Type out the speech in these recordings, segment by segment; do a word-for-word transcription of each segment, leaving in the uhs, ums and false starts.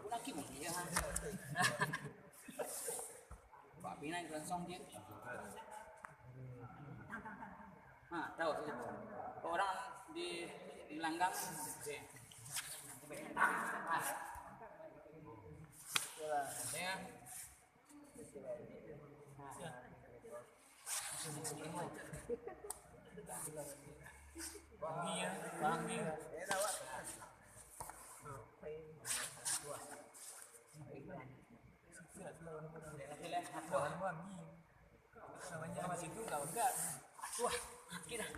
Laki mungkin ya. Pak Pinang kelangsung dia. Ha, tahu tu. Orang di, di langgang. Ha. Ya. Wangi ya, wangi. Wah, wangi. Namanya di situ lah, enggak. Wah, sakit dah.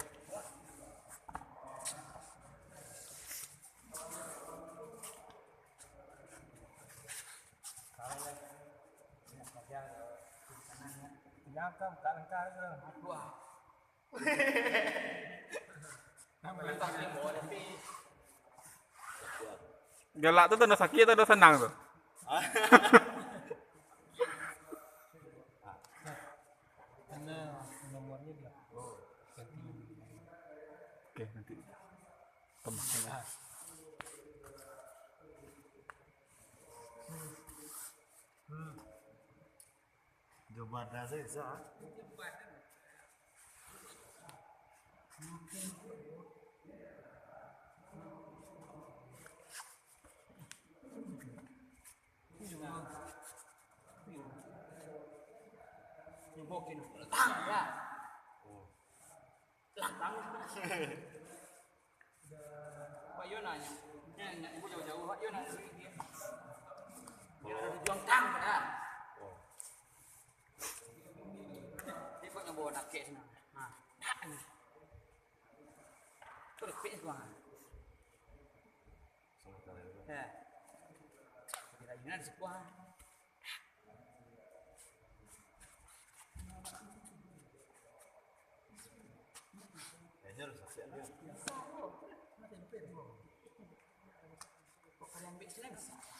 Galak tu tando sakik atau tando sanang tu? Oke, nanti tambahkan. Jawaban rasa bisa. Nyobokin. Tang, ya. Lantang. Pak Yo nanya. Nanya, ibu jauh-jauh, Pak Yo nanya. Yo ada tujuan tang pada. Dia kok nyobo nak kek sana. Nah, nak ni. Terus kek sana. Ya. Kira-kira di sebuah.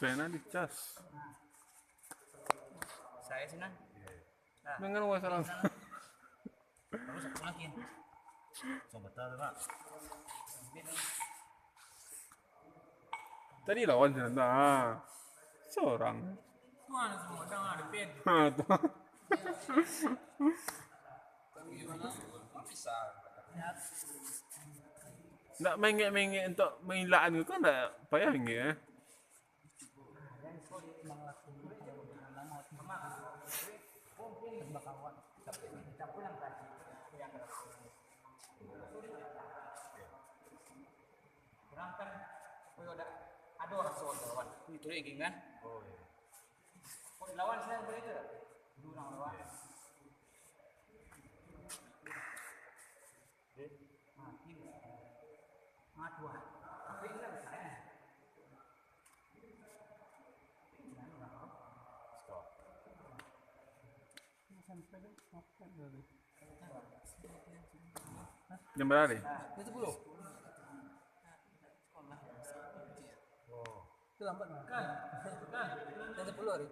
Pena dicas. Saya senang. Dengan wah salam. Terus aku lagi. Sobat tahu, Pak. Tadi lawan sinan dah. Seorang. Tuan semua dah ada pen. Ha, tuan. Nak mengek-mengek untuk mengilakan tu kan tak payah mengek eh. Urang kan supayo dak ado raso lawan. Itu dek geng kan? Oh iya. Kok dilawan saya boleh tu? Dulu urang lawan. Ha, ini. Ha, dua. Tapi ini kan besar ya. Jam berapa ni? Terlambat kan? Kan? Jam sepuluh hari.